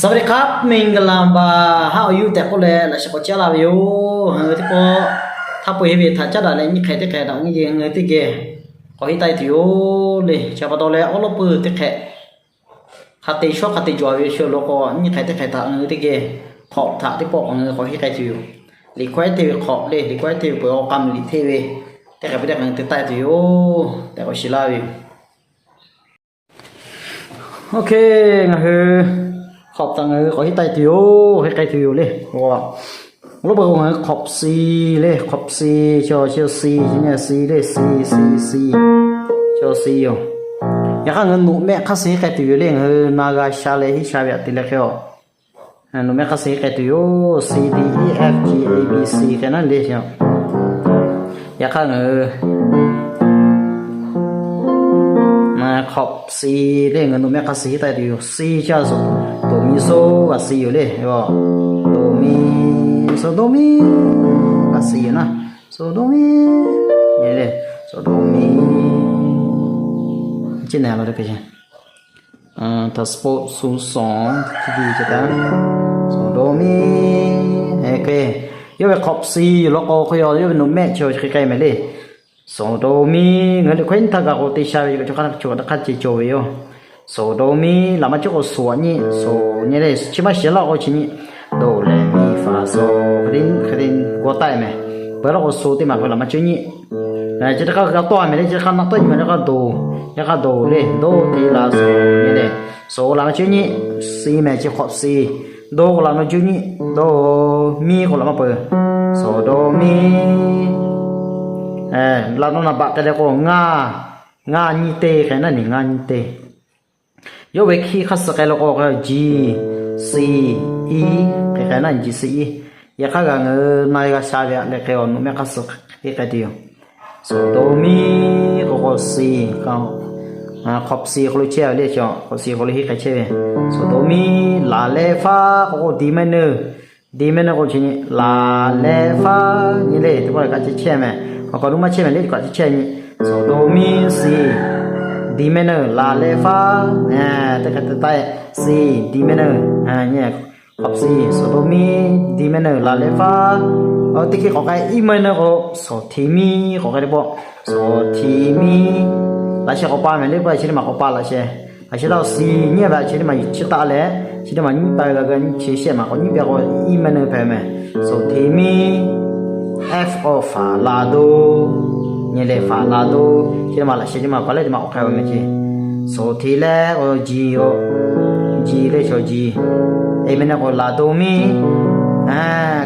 สวัสดีครับ minglaˇ baˬ, haˉ awˬ yuˇ tehꞈ k'oˆ leh laꞈ sheh k'awꞈ caˉ laˇ ve yoˬ. Ngaˬ hui teˇ pawˆ htaˇ peu heˆ ve htaꞈ caˉ daꞈ leh nyiˇ hk'e teˇ hk'e daꞈ nyi geh ngaˬ hui teˇ geh k'awꞈ henˇ taˆ tuˬ yoˬ le. Chi pa taw leh awˉ lawˉ peuˬ teˇ hk'e hk'a te shawˉ hk'a te cawˬ ve shu lo k'o, nyiˇ hk'e teˇ hk'e htaꞈ ngaˬ hui teˇ geh hk'awꞈ htaꞈ teˇ pawˆ k'awꞈ ngaˬ hui k'awꞈ henˇ k'ai tuˬ yoˬ. Liꞈ hkawehˉ te ve hk'awꞈ le, liꞈ hkawehˉ te ve peuˬ awˬ k'a mvuhˇ liꞈ hteˇ ve teˇ hk'e ve teˇ hk'e ngaˬ hui te taˆ tuˬ yoˬ tehꞈ k'awꞈ shiˍ laˇ ve yoˬ. Oˇ hk'e, ngaˬ hui hk'awꞈ htaꞈ ngaˬ hui k'awꞈ henˇ taˆ tuˬ yoˬ, henˇ k'ai tuˬ yoˬ le. Awˬ lawn k'o ngaˬ hui hk'awꞈ shi le, hk'awꞈ shi, chi awˬ shi le, shi nyi shi le, shi shi shi, chi awˬ shi yoˬ. Yaꞈ hk'aˇ ngaˬ hui nawꞈ mehˆ hk'aˇ suh henˇ k'ai tuˬ yoˬ le. Ngaˬ hui na g'a sha leh henˇ sha ve aꞈ te leh hk'e a, nawꞈ mehˆ hk'aˇ suh henˇ k'ai tuˬ yoˬ. C D E F G A B C hk'e naˉ le. Yaꞈ hk'aˇ ngaˬ hui hk'awꞈ shi le, ngaˬ hui nawꞈ mehˆ hk'aˇ suh henˇ taˆ tuˬ yoˬ. Shi ca suh, do mi so g'a shi yoˬ le. Do mi, so do mi g'a shi yoˬ naˉ. So do mi, le, so do mi. Chi nehˬ lo le hk'e, htaꞈ support su sawˍ, chi hk'e, so do mi. Hk'e, yawˇ ve hk'awꞈ shi yoˬ law k'o hk'e, yawˇ ve nawꞈ mehˆ chi hk'e k'ai mehˍ le. So do mi, ngaˬ hui liꞈ hkawehˉ nyi htaˇ kaꞈ k'o te sha ve, chi hk'e hk'a ceh cawˬ ve yoˬ. So do mi, laꞈ maˇ cawˇ k'o so aꞈ nyi, so nyi le, chi maˇ shiˍ laˇ k'o chi nyi, do le mi fa so, hk'e te g'aw taˆ mehˍ. Peuˬ laˇ k'o so teˇ maˬ k'o laꞈ maˇ cawˇ nyi. Chi teˇ hk'aˇ g'a tawˆ mehˍ le, chi teˇ hk'aˇ na tawˆ nyi mehˍ le, k'a do, yaꞈ hk'aˇ do le, do te la so nyi le. So laꞈ maˇ cawˇ nyi, shi mehˍ chi hk'awꞈ shi. Do k'o laꞈ maˇ cawˇ nyi, do, mi k'o laꞈ maˇ peuˬ. So do mi. Laꞈ naw naˍ baꞈ te leh k'o ngaˇ, ngaˇ nyi te hk'e naˉ ne, ngaˇ nyi te. Yawˇ ve hkiˇ hk'aˇ suh k'ai lo k'o, ji, si, i, hk'e k'ai naˉ ji si i. Yaꞈ hk'aˇ g'a ngaˬ hui na g'a sha ve aꞈ leh hk'e a, nawꞈ mehˆ hk'aˇ suh henˇ k'ai tuˬ yoˬ. So do mi k'o k'o shi, hk'awꞈ shi hk'aw lo chehˇ ve le, hk'awꞈ shi hk'aw lo henˇ k'ai chehˇ ve. So do mi, laˬ leh faˉ k'o k'o di mehˆ neˇ, di mehˆ neˇ k'o chi nyi, laˬ leh faˉ nyi le, teˇ pawˆ kaꞈ chehˇ chehˇ mehˍ. Awˬ hk'aw lo maˇ chehˇ mehˍ le, kaꞈ chehˇ chehˇ nyi. So do mi shi, di mehˆ neˇ, laˬ leh faˉ, teˇ hk'e te taˆ, shi, di mehˆ neˇ, nyi, hk'awꞈ shi, so do mi, di mehˆ neˇ, laˬ leh faˉ. Teˇ hk'e k'awꞈ k'ai, iˉ mehˆ neˇ k'o, so ti mi k'awꞈ k'ai teˇ pawˆ, so ti mi. Laꞈ sheh k'awꞈ pa mehˍ le, pa chi teˇ maˬ k'awꞈ pa laꞈ sheh. Laꞈ sheh taˇ si nyiˇ ve chi teˇ maˬ chi taˆ leh, chi teˇ maˬ nyiˇ pa g'a g'a nyi chi shehˆ maˬ k'awꞈ nyiˇ pehˍ k'o, iˉ mehˆ neˇ hpehꞈ mehˍ. So ti mi, F o fa la do, nyi leh fa la do. Chi teˇ maˬ laꞈ sheh teˇ maˬ pa leh teˇ maˬ k'awꞈ k'ai ve mehˍ chi. So ti leh k'o ji, ji leh chaw ji, e mehˆ neˇ k'o la do mi.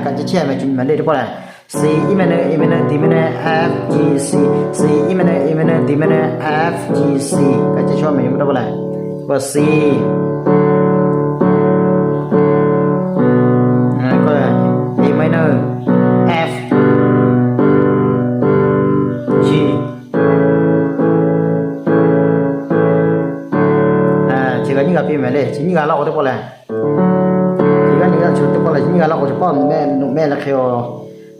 Kaꞈ chehˇ chehˇ mehˍ, chi nyi mehˍ le teˇ pawˆ lehˬ. Si iˉ mehˆ neˇ, e mehˆ neˇ, di mehˆ neˇ, F G C. Si iˉ mehˆ neˇ, e mehˆ neˇ, di mehˆ neˇ, F G C. Kaꞈ chehˇ chehˇ mehˍ, nyi mehˍ teˇ pawˆ lehˬ. K'o si, k'o e mehˆ neˇ, F G. Chi g'a nyiˇ g'a piˇ mehˍ le, chi nyiˇ g'a laˇ k'o teˇ pawˆ lehˬ. Chi g'a nyiˇ g'a chi teˇ pawˆ lehˬ, chi nyiˇ g'a laˇ k'o chi pawˆ nawꞈ mehˆ, nawꞈ mehˆ leh hk'e a,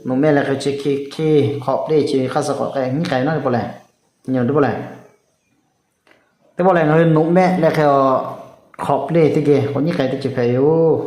nawꞈ mehˆ leh hk'e chi hk'e hk'e hk'awꞈ le, chi hk'aˇ suh k'awꞈ k'ai nyiˇ k'ai naˉ teˇ pawˆ lehˬ. Nyi teˇ pawˆ lehˬ. Teˇ pawˆ lehˬ ngaˬ hui nawꞈ mehˆ leh hk'e a, hk'awꞈ le teˇ geh k'awꞈ nyiˇ k'ai teˇ ceuˬ hpehꞈ yoˬ.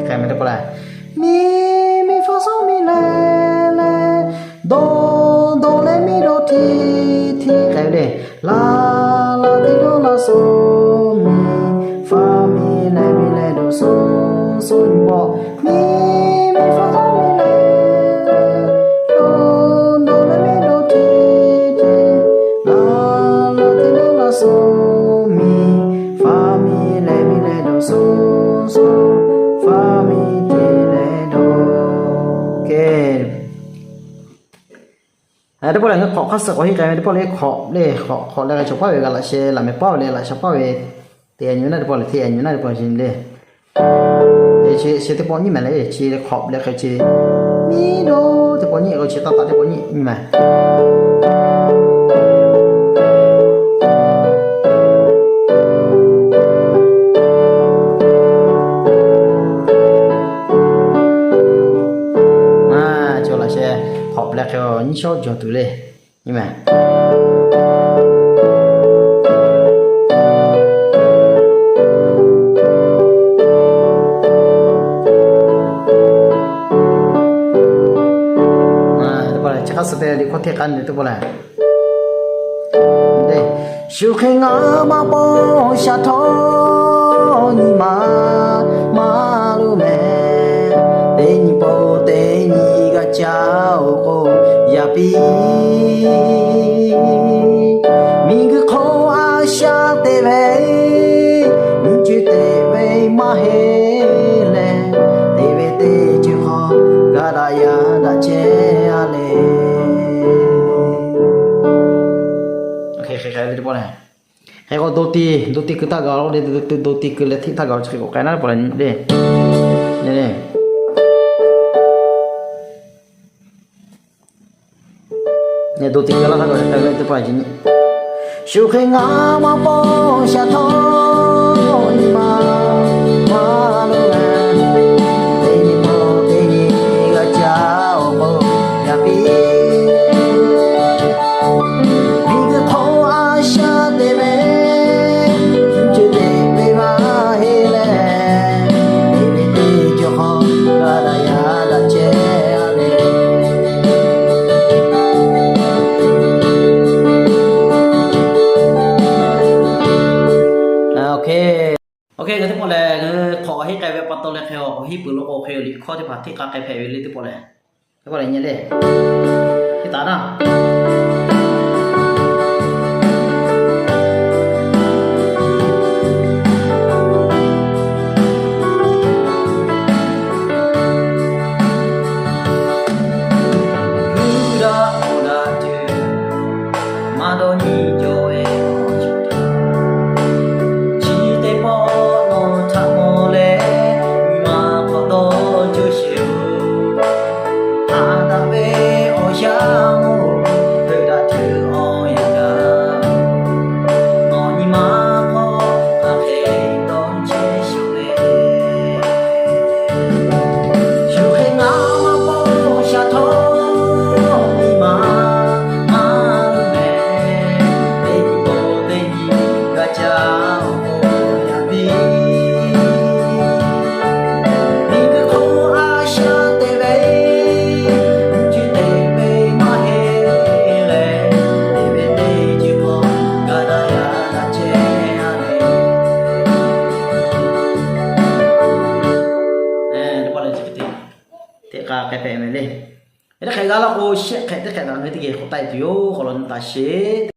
Hk'e mehˍ teˇ pawˆ lehˬ, mi, mi fa so mi le, le, do, do le mi do ti, ti k'ai ve le. La, la ti do la so mi, fa mi le mi le do so, so nyi bawˆ. Mi, mi fa so mi le, le, do, do le mi do ti, ti, la, la ti do la so mi, fa mi le mi le do so, so, fa mi ti le do. Teˇ pawˆ lehˬ ngaˬ hui hk'awꞈ hk'aˇ suh k'awꞈ henˇ k'ai ve teˇ pawˆ le, hk'awꞈ le, hk'awꞈ, hk'awꞈ leh chaw paˉ ve g'a laꞈ sheh laꞈ mehˍ paˉ ve le, laꞈ sheh paˉ ve Teˇ nyi naˉ teˇ pawˆ lehˬ, teˇ nyi naˉ teˇ pawˆ nyi le. Chi, chi teˇ pawˆ nyi mehˍ le, chi hk'awꞈ leh hk'e chi, miˇ dawˇ teˇ pawˆ nyi k'o, chi taˇ taꞈ teˇ pawˆ nyi nyi mehˍ. Maˇ, chi laꞈ sheh hk'awꞈ leh hk'e nyi shawˉ jawˬ tuˬ le. Nyi mehˍ. Chi hk'aˇ suh te liꞈ hkawˇ hteˇ k'ai ve teˇ pawˆ lehˬ, shu hk'e ngaˬ maˇ paw sha htawˇ nyi ma maˇ loˍ mehˍ. Teˇ nyi paw teˇ nyi g'a caˇ-oˬ k'o, yaꞈ piˇ miˬguiˬ hk'oˆ a shaꞈ te ve, nyiˇ ceuˬ te ve maˇ heˆ leh, te ve teˇ ceuˬ hk'aw g'a daꞈ yaꞈ daꞈ chehˇ a le. Hk'e k'o do ti, do ti keu htaˇ gaˬ lo le, do ti keu leh hteˇ htaˇ gaˬ lo chi hk'e k'oˆ k'ai naˉ teˇ pawˆ lehˬ le. Do ti keu laˇ htaˇ gaˬ lo teˇ pawˆ lehˬ, shu hk'e ngaˬ maˇ paw sha htawˇ nyi ma maˇ loˍ mehˍ. Teˇ nyi paw teˇ nyi g'a caˇ-oˬ k'o, yaꞈ piˇ miˬguiˬ hk'oˆ a shaꞈ te ve, nyiˇ ceuˬ te ve maˇ heˆ leh, te ve teˇ ceuˬ hk'aw g'a daꞈ yaꞈ daꞈ chehˇ a le. Oˇ hk'e ngaˬ teˇ pawˆ lehˬ, ngaˬ hui hk'awꞈ heˆ k'ai ve pa taw leh hk'e, awˬ heˆ peuˬ lo k'o hk'e, liꞈ hkawˇ teˇ hpaˍ hteˇ k'a k'ai hpehꞈ ve le teˇ pawˆ lehˬ. Teˇ pawˆ lehˬ nyi le. Hteˇ taˍ naˉ. Maˇ dawˇ nyi jawˇ ve awˬ shuˍ htaˇ, chi teˇ pawˆ nawˬ htaꞈ mawˬ leh, nyi ma hk'awꞈ dawˇ cawˇ sheˍ-oˬ. Haꞈ daꞈ ve awˬ yaˇ mawˇ-oˬ, heuˆ daꞈ tuˬ awˬ yanˇ gaˬ, nawˬ nyi ma hk'aw hk'aˬ hk'e dawˇ chehˇ sheˍ le. Shu hk'e ngaˬ maˇ paw sha htawˇ nyi ma maˇ loˍ mehˍ. Teˇ nyi paw teˇ nyi g'a caˇ-oˬ k'o, yaꞈ piˇ miˬguiˬ hk'oˆ a shaꞈ te ve, nyiˇ ceuˬ te ve maˇ heˆ leh, te ve teˇ ceuˬ hk'aw g'a daꞈ yaꞈ daꞈ chehˇ a le. Hteˇ k'a k'ai hpehꞈ ve le. Yaꞈ hk'aˇ g'a laˇ k'o, shehˆ hk'ehꞈ teˇ hk'ehꞈ ngaˬ hui teˇ geh k'awꞈ taˆ-e tuˬ yoˬ. K'awꞈ law nyi taˍ sheˍ.